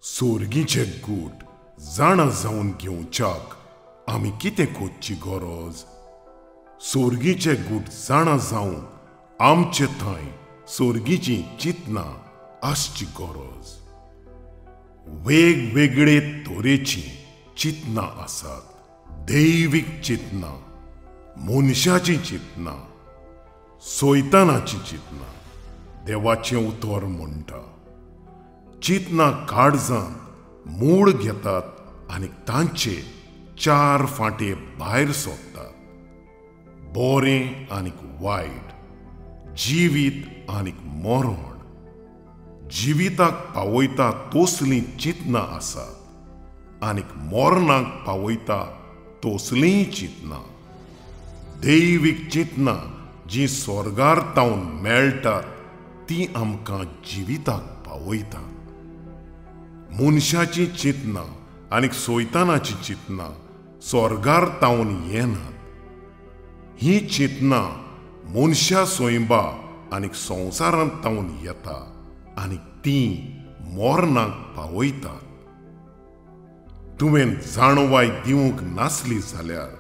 सोर्गीचे गूट जाणा जावन घेवच्याक आमी कितें करची गरज? सोर्गीचे गूट जाणा जावंक आमचे थंय सोर्गीची चिंतनां आसची गरज. वेगवेगळे तरेचीं चिंतनां आसात. दैवीक चिंतनां, मनशाचीं चिंतनां, सोयतानाचीं चिंतनां. देवाचें उतर म्हणटा, चिंतनां काळजांत मूळ घेतात आनी तांचे चार फांटे भायर सोदतात. बरें आनी वायट, जिवीत आनी मरण. जिविताक पावयता तसलीं चिंतनां आसात आनी मरणाक पावयता तसलींय चिंतनां. दैवीक चिंतनां जीं स्वर्गार तावन मेळटात तीं आमकां जिविताक पावयतात. मनशाचीं चिंतनां आनी सोयतानाचीं चिंतनां स्वर्गार तावन येनात. हीं चिंतनां मनशा सोयंबा आनी संवसारांत तावन येता आनी तीं मरणाक पावयतात. तुवें जाणवाय दिवंक नासली जाल्यार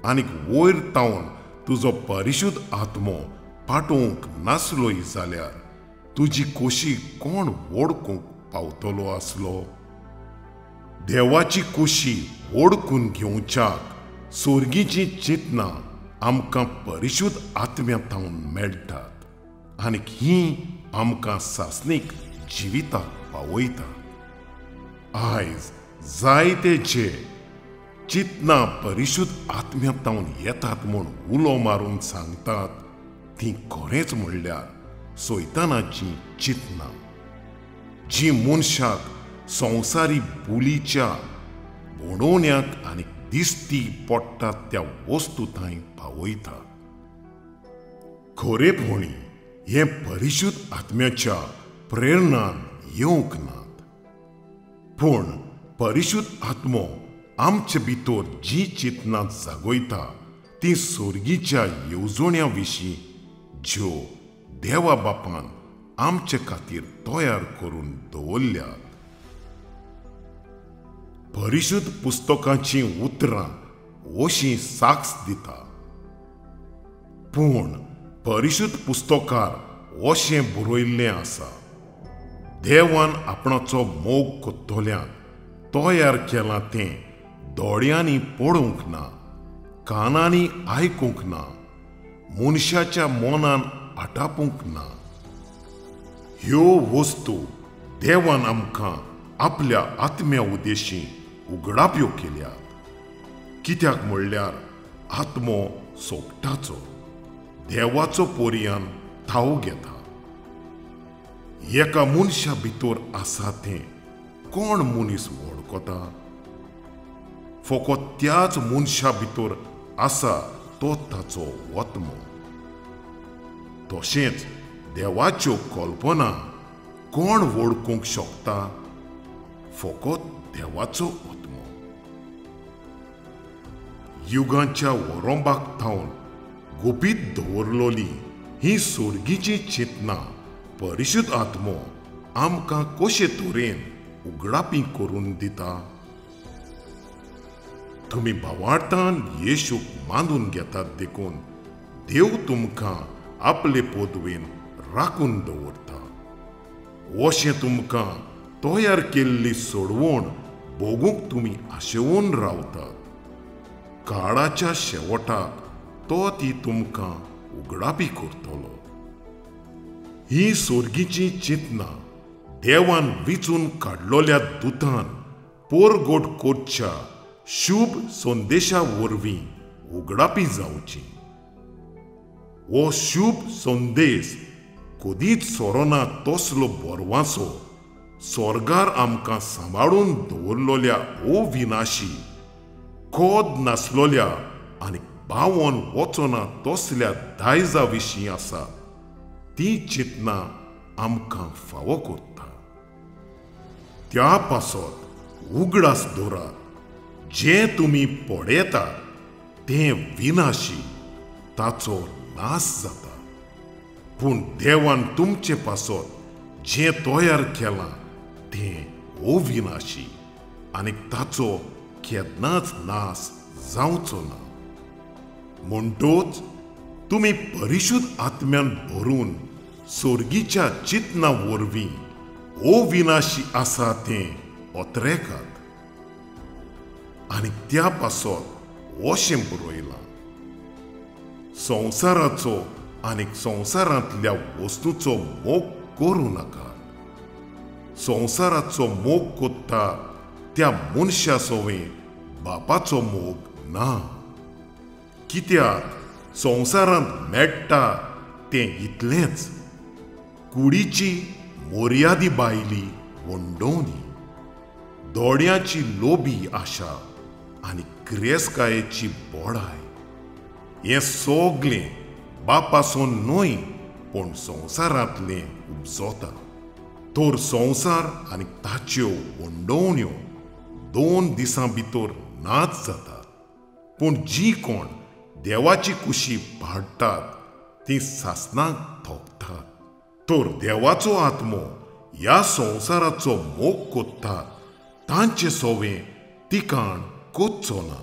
आनी वयर तावन तुजो परिशुद्ध आत्मो पाठोवंक नासलोय जाल्यार तुजी कोशी कोण वळखूंक पावतलो आसलो? देवाची कोशी वळखून घेवच्याक सोर्गीचीं चिंतनां आमकां परिशुद्ध आत्म्या तावन मेळटात आनी हीं आमकां सासणीक जिविताक पावयतात. आयज जायते जे चिंतनां परिशुद्ध आत्म्या तावन येतात म्हूण उलो मारून सांगतात तीं खरेंच म्हणल्यार सोयतानाचीं चिंतनां, जीं मनशाक संवसारी बोलीच्या म्हणोवण्याक आनी दिसती पडटात त्या वस्तू थंय पावयता. खरेपणी हें परिशुद्ध आत्म्याच्या प्रेरणान येवंक नात, पूण परिशुद्ध आत्मो आमचे भितर जी चिंतनां जागयता ती सोर्गीच्या येवजण्या विशीं ज्यो देवा बापान आमचे खातीर तयार करून दवरल्यात. परिशुद्ध पुस्तकाचीं उतरां अशी साक्ष दिता, पूण परिशुद्ध पुस्तकार अशें बरयल्लें आसा, देवान आपणाचो मोग कोत्तोल्यांक तयार केलां तें दोळ्यांनी पळोवंक ना, कानांनी आयकूंक ना, मनशाच्या मनान आटापूंक ना. ह्यो वस्तू देवान आमकां आपल्या आत्म्या उद्देशी उगडाप्यो केल्यात. कित्याक म्हणल्यार आत्मो सोगटाचो देवाचो पोरयान थाव घेता. एका मनशा भितर आसा तें कोण मनीस वळखता? फकत त्याच मनशा भितर आसा तो ताचो आत्मो. तशेंच देवाच्यो कल्पना कोण वळखूंक शकता? फकत देवाचो आत्मो. युगांच्या वरोंबाक थावन गुपीत दवरलोली ही सोर्गीची चिंतनां परिशुद्ध आत्मो आमकां कशे तरेन उगडापी करून दिता. तुमी भावार्थान येशूक मानून घेतात देखून देव तुमकां आपले पदवेन राखून दवरता. अशें तुमकां तयार केल्ली सोडवण भोगूंक तुमी आशेवन रावतात. काळाच्या शेवटाक तो ती तुमकां उगडापी करतलो. ही सोर्गीची चिंतनां देवान विचून काडलोल्या दुतान पोरगोट करच्या शुभ संदेशा वरवीं उगडापी जावची. हो शुभ संदेश कदीच सोरोना तसलो बरवाचो स्वर्गार आमकां सांबाळून दवरलोल्या अविनाशी कोद नासलोल्या आनी बावन वचना तसल्या दायजा विशीं आसा ती चिंतनां आमकां फावो करता. त्या पासत उगडास दवरात, जें तुमी पळयतात तें विनाशी, ताचो नाश जाता, पूण देवान तुमचे पासत जें तयार केलां तें अविनाशी आनी ताचो केन्नाच नाश जावचो ना. म्हणटोच तुमी परिशुद्ध आत्म्यान भरून सोर्गीच्या चिंतना वरवीं अविनाशी आसा तें ओतरेकात. आनी त्या पासत अशें बरयलां, संवसाराचो आनी संवसारांतल्या वस्तूचो मोग करूं नाका. संवसाराचो मोग कोत्ता त्या मनशा सवें बापाचो मोग ना. कित्याक संवसारांत मेळटा तें इतलेंच, कुडीची मोर्यादी बायली वंडोवनी, दोड्याची लोबी आशा आनी गिरेस्तकायेची बोडाय, हें सगळें बापासून न्हय पूण संवसारांतलें उपजता. तर संवसार आनी ताच्यो वंडोवण्यो 2 दिसां भितर नाच जातात, पूण जी कोण देवाची कुशी पाडटात ती सासणाक थोकतात. तर देवाचो आत्मो ह्या संवसाराचो मोग कोत्तात तांचे सोवे तिकाण कोच्चो ना.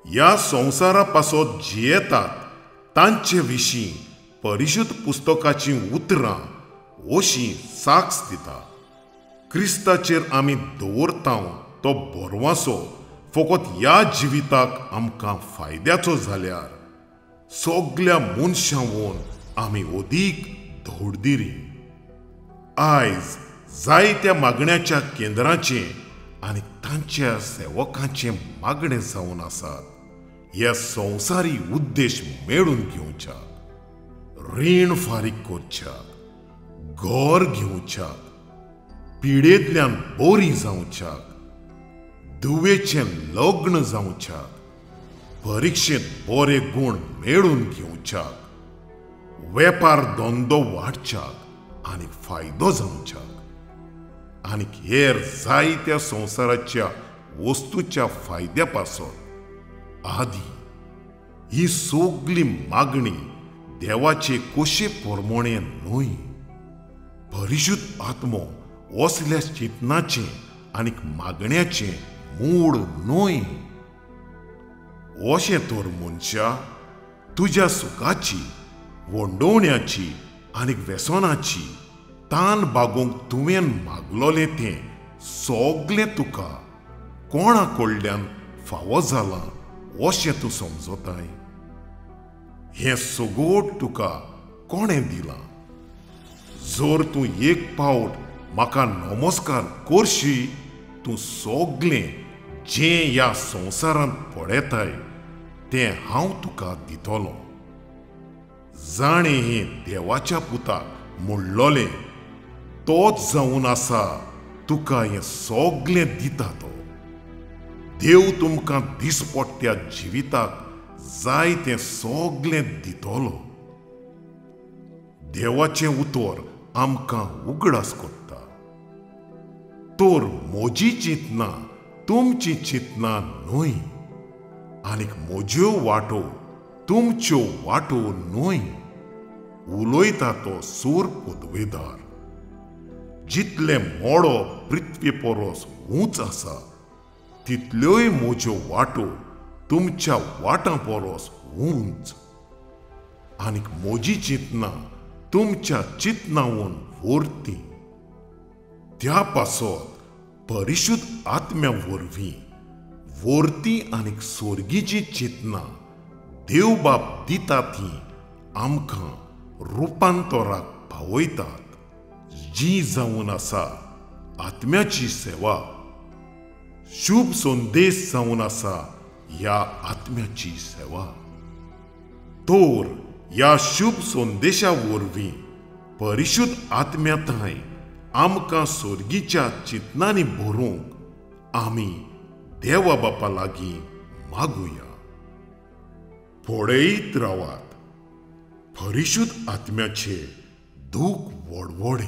ह्या संवसारा पासत जियेतात तांचे विशीं परिशुद्ध पुस्तकाचीं उतरां अशी साक्ष दिता. क्रिस्ताचेर आमी दवरता तो भरवासो फकत ह्या जिविताक आमकां फायद्याचो जाल्यार सगल्या मनशां आमी अदीक धोडदिरी. आयज जायत्या मागण्याच्या केंद्रांचें आनी तांच्या सेवकांचें मागणें जावन आसात ह्या संवसारी उद्देश मेळून घेवच्याक, रीण फारीक करच्याक, घर घेवच्याक, पिडेंतल्यान बरी जावच्याक, धुवेचें लग्न जावच्याक, परिक्षेंत बरे गूण मेळून घेवच्याक, वेपार धंदो वाडच्याक आनी फायदो जावच्याक आनी हेर जायत्या संवसाराच्या वस्तूच्या फायद्या पासत आदी. ही सगली मागणी देवाचे कोशे प्रमाणे न्हय. परिशुद्ध आत्मो असल्या चिंतनाचें आनी मागण्याचें मूळ न्हय. अशें तर मनशा तुज्या सुखाची, वंडोवण्याची आनी व्यसनाची तान बागोवंक तुवें मागलोलें तें सगलें तुका कोणा कडल्यान फावो जालां अशें तूं समजताय? हें सगोट तुका कोणें दिलां? जर तूं एक पावट म्हाका नमस्कार करशी, तूं सगलें जें ह्या संवसारांत पळयताय तें हांव तुका दितलो. जाणें हें देवाच्या पुताक म्हणलोलें तोच जावन आसा तुका हें सगलें दिता तो. देव तुमकां दिसपट्ट्या जिविताक जाय तें सगलें दितलो. देवाचें उतर आमकां उगडास करता. तर म्हजी चिंतना तुमची चिंतना न्हय आनीक म्हज्यो वाटो तुमच्यो वाटो न्हय, उलयता तो सूर पदवेदार. जितलें मोडो पृथ्वी परस उंच आसा तितल्योय म्हज्यो वाटो तुमच्या वाटां परस उंच आनीक म्हजी चिंतना तुमच्या चिंतनावन व्हरती. त्या पासत परिशुद्ध आत्म्या वरवीं व्हरती आनीक सोर्गीची चिंतना देवबाप दिता ती आमकां रुपांतराक पावयतात, जी जावन आसा आत्म्याची सेवा, शुभ संदेश जावन आसा ह्या आत्म्याची सेवा. तर ह्या शुभ संदेशा वरवीं परिशुद्ध आत्म्यांतय आमकां सोर्गीच्या चिंतनांनी भरूंक आमी देवा बापा लागीं मागुया. पळयत रावात परिशुद्ध आत्म्याचे दूख वडवडे.